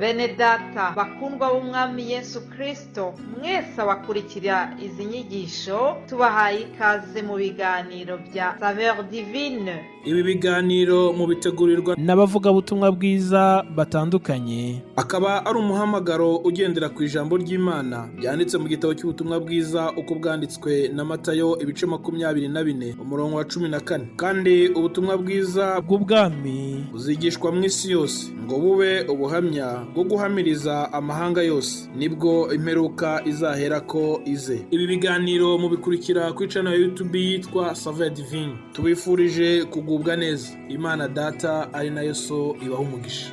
Bene data bakundwa b'Umwami Yesu Kristo, mwese abakurikira izi nyigisho, tubahaye ikaze mu biganiro bya Saveur Divine. Ibi biganiro mubitegurirwa n'abavugabutumwa bwiza batandukanye. Akaba ari umuhamagaro ugendera ku ijambo ry'Imana ryanditse mu gitabo cy'ubutumwa bwiza uko bwanditswe na Matayo, ibice 24, umurongo wa 14. Kandi ubutumwa bwiza bw'ubwami buzigishwa mu isi yose ngo bube ubuhamya bwo guhamiriza amahanga yose, nibwo imperuka izaherako ize. Ibi biganiro mubikurikira kuri channel ya YouTube yitwa Saveur Divine. Tubifurije kugubwa neza. Imana Data ari nayo So ibaha umugisha.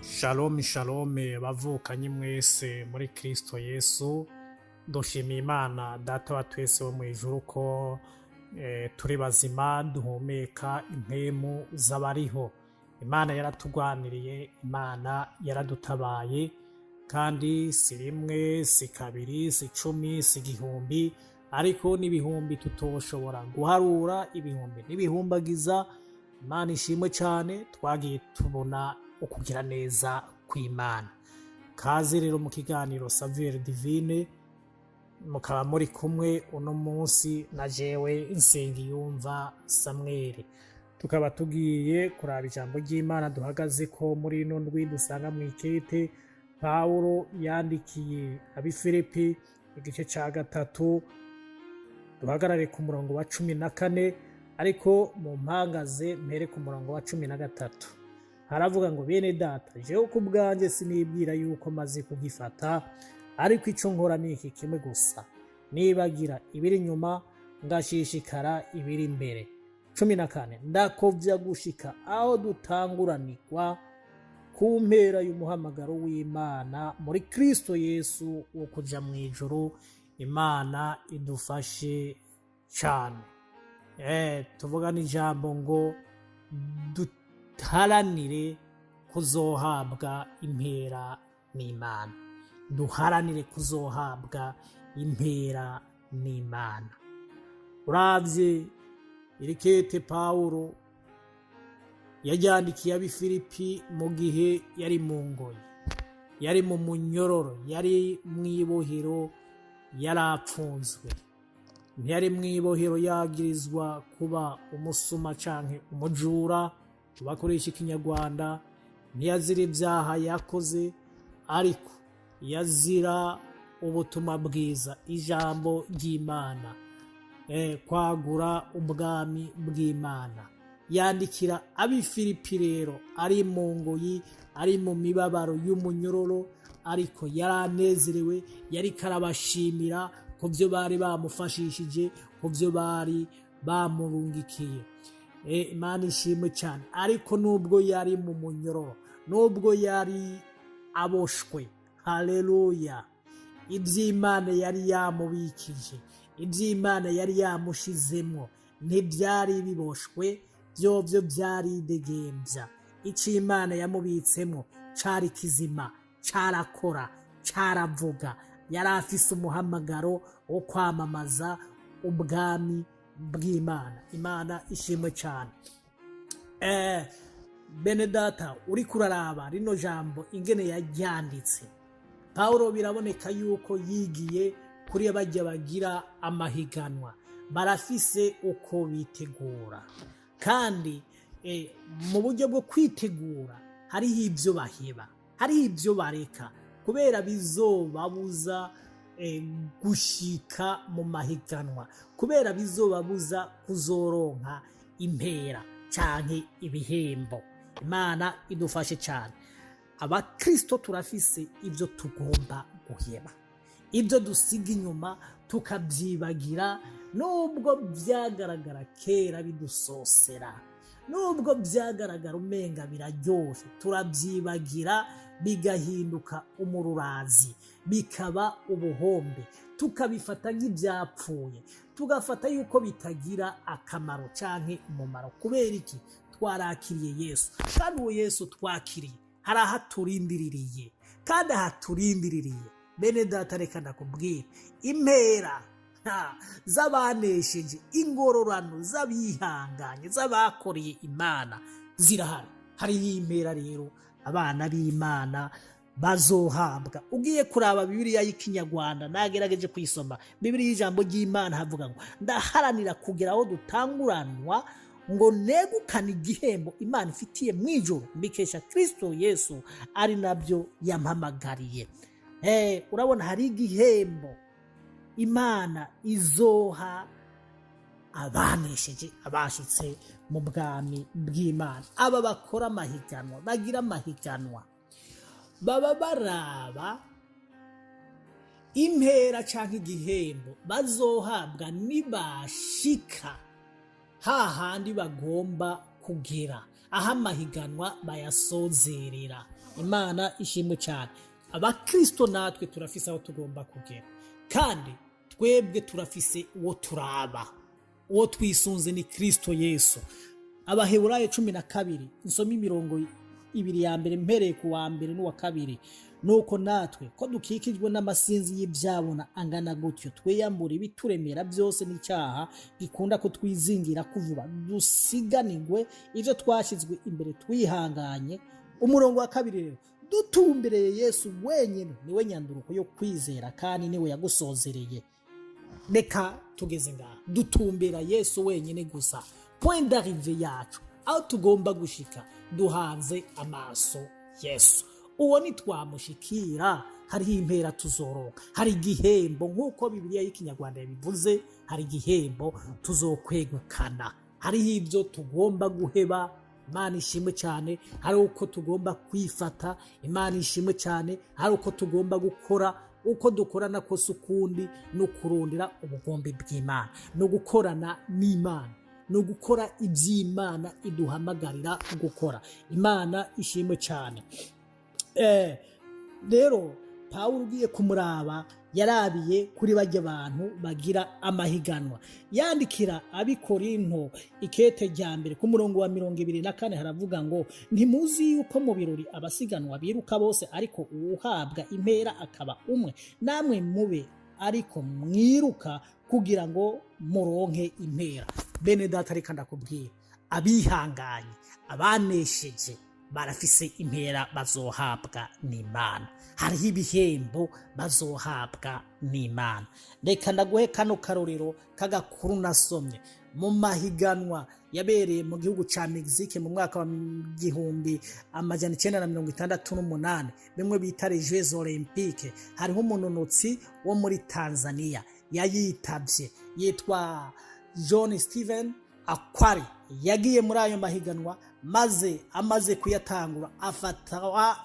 Shalom, shalom, bavukanyi mwese muri Kristo Yesu. Dushimiye Imana Data wa twese wo mu ijuru ko turi bazima, duhumeka impemu z'abariho. Imana yaratugwaniriye, Imana yaradutabaye, kandi si rimwe, si kabiri, si 10, si 1000, ariko n'ibihumbi tutoshobora guharura, ibihumbi n'ibihumbagiza. Imana ishimwe cyane, twagiye tubona ukugira neza kw'Imana. Kaze rero mu kiganiro Saveur Divine, mukaba muri kumwe uno munsi na jewe Nsengiyumva Samweli. Tukaba tugiye kuraba ijambo ry'Imana duhagaze ko muri ino ndwi, dusanga mu ikete Pawulo yandikiye Abifilipi, igice ca 3, duhagarare ku murongo wa 14, ariko mu mpangaze mpere ku murongo wa 13. Haravuga ngo: "Bene data, jewe ku bwanjye sinibwira yuko maze kugifata, ariko icyo nkora ni iki kimwe gusa: nibagira ibiri inyuma, ngashishikara ibiri imbere." 14: "Ndakovya gushika aho dutanguranirwa ku mpera y'umuhamagaro w'Imana muri Kristo Yesu wo kuja mu ijuru." Imana idufashe cyane. Tuvuga n'ijambo ngo duharanire kuzohabwa impera n'Imana. Duharanire kuzohabwa impera n'Imana. Uravye iri kete Pawulo yajyandikiye Abifilipi mu gihe yari mu ngoyi, yari mu munyororo, yari mu ibohero, yarapfunzwe. Ntiyari mu ibohero yagirizwa kuba umusuma canke umujura, bakoresha Ikinyarwanda. Ntiyazira ibyaha yakoze, ariko yazira ubutumwa bwiza, ijambo ry'Imana, kwagura ubwami bw'Imana. Yandikira Abifilipi rero ari mu ngoyi, ari mu mibabaro y'umunyororo, ariko yaranezerewe, yariko arabashimira ku byo bari bamufashishije, ku byo bari bamurungikiye. Imana ishimwe cyane. Ariko nubwo yari mu munyororo, nubwo yari aboshwe, haleluya, iby'Imana yari yamubikije, iby'Imana yari yamushizemwo ntibyari biboshwe, byobyo byaridegembya. Icyo Imana yamubitsemo cari kizima, carakora, caravuga. Yari afise umuhamagaro wo kwamamaza ubwami bw'Imana. Imana ishimwe cyane. Bene data, uri kuraraba rino jambo ingene yaryanditse Pawulo, biraboneka yuko yigiye kuri bajya bagira amahiganwa. Barafise uko bitegura, kandi mu buryo bwo kwitegura hariho ibyo baheba, hariho ibyo bareka, kubera bizobabuza gushika mu mahiganwa, kubera bizobabuza kuzoronka impera canke ibihembo. Imana idufashe cyane. Abakristo turafise ibyo tugomba guheba, ibyo dusiga inyuma tukabyibagira, nubwo byagaragara kera bidusosera, nubwo byagaragara umenga biraryoshe, turabyibagira, bigahinduka umururazi, bikaba ubuhombe, tukabifata nk'ibyapfuye, tugafata yuko bitagira akamaro canke umumaro. Kubera iki? Twarakiriye Yesu, kandi uwo Yesu twakiriye hari aho aturindiririye, kandi aha turindiririye, bene data, reka ndakubwira impera. z'abanesheje, ingororano z'abihanganye, z'abakoreye Imana zirahari. Hariho impera rero abana b'Imana bazohabwa. Ugiye kuraba Bibiliya y'Ikinyarwanda, nagerageje kuyisoma, Bibiliya y'Ijambo ry'Imana, havuga ngo: "Ndaharanira kugera aho dutanguranwa ngo negukane igihembo Imana ifitiye mu ijuru mbikesha Kristo Yesu, ari nabyo yampamagariye." Urabona hari igihembo Imana izoha abanesheje, abashitse mu bwami bw'Imana. Aba bakora amahiganwa, bagira amahiganwa, baba baraba impera cyangwa igihembo bazohabwa nibashika hahandi bagomba kugera, aho amahiganwa bayasozerera. Imana ishimwe cyane. Abakristo natwe turafise aho tugomba kugera, kandi twebwe turafise uwo turaba, uwo twisunze ni Kristo Yesu. Abaheburayo 12, nsoma imirongo ibiri ya mbere, mpereye ku wa mbere n'uwa kabiri: "Nuko natwe ko dukikijwe n'amasinzi y'ibyabona angana gutyo, twiyambura ibituremera byose n'icyaha gikunda kutwizingira kuvuba, dusiganirwe ibyo twashyizwe imbere twihanganye." Umurongo wa kabiri rero: "Dutumbereye Yesu wenyine, niwe nyanduruko yo kwizera kandi niwe yagusozereye." Reka tugeze ngaha, dutumbera Yesu wenyine gusa. Point d'arrivée yacu, aho tugomba gushika, duhanze amaso Yesu. Uwo nitwamushikira, hariho impera tuzoronka, hari igihembo nk'uko Bibiliya y'Ikinyarwanda yabivuze, hari igihembo tuzokwegukana. Hariho ibyo tugomba guheba, Imana ishimwe cyane. Hari uko tugomba kwifata, Imana ishimwe cyane. Hari uko tugomba gukora, uko dukorana kose ukundi ni ukurundira ubugombe bw'Imana, ni ugukorana n'Imana, ni ugukora iby'Imana iduhamagarira gukora. Imana ishimwe cyane. Rero Pawulo ugiye kumuraba, yarabiye kuri bajya bantu bagira amahiganwa. Yandikira Abikorinto ikete rya mbere, ku murongo wa 24 haravuga ngo: "Ntimuzi yuko mu birori abasiganwa biruka bose, ariko uwuhabwa impera akaba umwe? Namwe mube ariko mwiruka kugira ngo muronke impera." Bene data, reka ndakubwira, abihanganye, abanesheje, barafise impera bazohabwa n'Imana. Hariho ibihembo bazohabwa n'Imana. Reka ndaguhe kano karorero k'agakuru nasomye mu mahiganwa yabereye mu gihugu ca Mexique mu mwaka wa 1968, bimwe bita les Jeux Olympiques. Hariho umunonotsi wo muri Tanzania yayitavye, yitwa John Steven Akwari. Yagiye muri ayo mahiganwa, maze amaze kuyatangura afatwa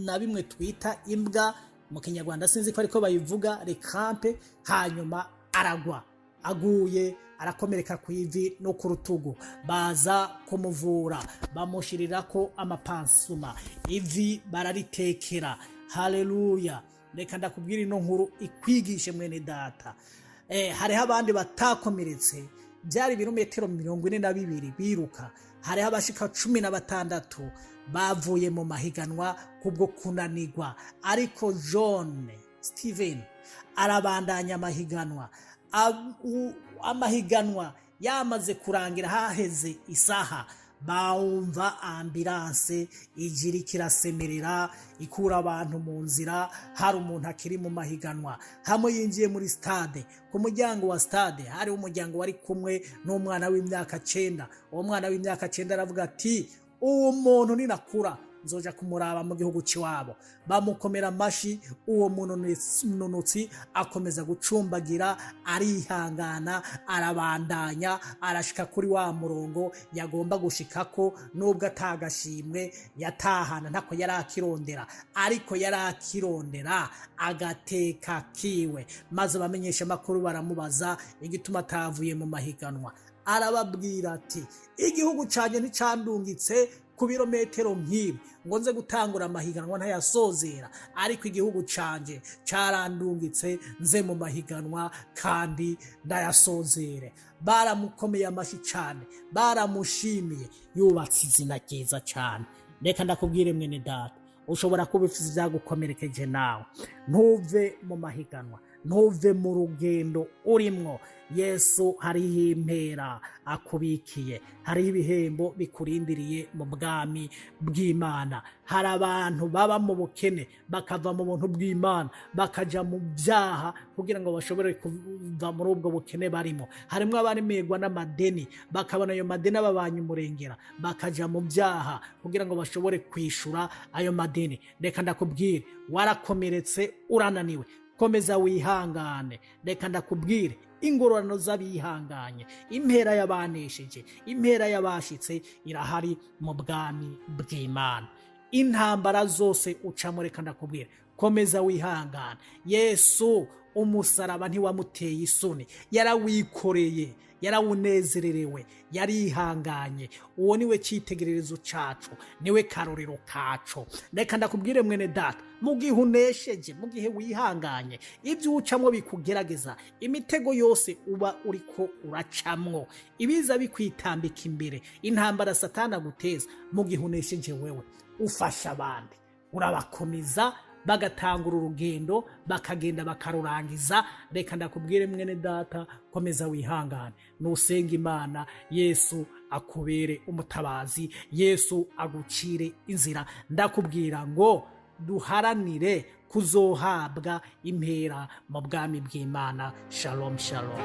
na bimwe twita imbwa mu Kinyarwanda, sinzi ko ariko bayivuga, les crampes, hanyuma aragwa. Aguye arakomereka ku ivi no ku rutugu. Baza kumuvura, bamushirirako amapansuma, ivi bararitekera. Haleluya! Reka ndakubwira ino nkuru ikwigishe, mwene data. Hariho abandi batakomeretse. Byari ibirometero 42 biruka. Hariho abashika 16 bavuye mu mahiganwa kubwo kunanirwa, ariko John Steven arabandanya amahiganwa. Amahiganwa yamaze kurangira, haheze isaha, bawumva ambulance igira ikirasemerera, ikura abantu mu nzira. Hari umuntu akiri mu mahiganwa. Hamwe yinjiye muri stade, ku muryango wa stade hari umuryango wari kumwe n'umwana w'imyaka 9. Uwo mwana w'imyaka 9 aravuga ati: "Uwo muntu ninakura nzoja kumuraba mu gihugu cy'iwabo." Bamukomera amashi. Uwo munonotsi akomeza gucumbagira, arihangana, arabandanya, arashika kuri wa murongo yagomba gushikako, nubwo atagashimwe yatahana, ntako yari akirondera, ariko yari akirondera agateka kiwe. Maze abamenyesha amakuru baramubaza igituma atavuye mu mahiganwa. Arababwira ati: "Igihugu cyanjye nticandungitse ku birometero nk'ibi ngo nze gutangura amahiganwa ntayasozera, ariko igihugu canje carandungitse nze mu mahiganwa kandi ndayasozere." Baramukomeye amashyi cyane, baramushimiye, yubatse izina ryiza cyane. Reka ndakubwire, mwene data, ushobora kuba ufite ibyagukomerekeje nawe, ntuve mu mahiganwa. Ntuve mu rugendo urimwo. Yesu hariho impera akubikiye, hariho ibihembo bikurindiriye mu bwami bw'Imana. Hari abantu baba mu bukene, bakava mu buntu bw'Imana, bakaja mu byaha kugira ngo bashobore kuva muri ubwo bukene barimo. Harimo abaremerwa n'amadeni, bakabona ayo madeni ababanye umurengera, bakaja mu byaha kugira ngo bashobore kwishura ayo madeni. Reka ndakubwire, warakomeretse, urananiwe, komeza wihangane. Reka ndakubwire, ingororano z'abihanganye, impera y'abanesheje, impera y'abashitse irahari mu bwami bw'Imana. Intambara zose ucamo, reka ndakubwira, komeza wihangane. Yesu umusaraba ntiwamuteye isoni, yarawikoreye, yarawunezererewe, yarihanganye. Uwo niwe cyitegererezo cacu, niwe karorero kacu. Reka ndakubwire mwene data, mu gihe unesheje, mu gihe wihanganye, ibyo ucamwo bikugerageza, imitego yose uba uriko uracamwo, ibiza bikwitambika imbere, intambara Satana aguteza, mu gihe unesheje, wewe ufasha abandi, urabakomeza, bagatangura urugendo, bakagenda bakarurangiza. Reka ndakubwire mwene data, komeza wihangane, nusenga Imana, Yesu akubere umutabazi, Yesu agucire inzira. Ndakubwira ngo duharanire kuzohabwa impera mu bwami bw'Imana. Shalom, shalom.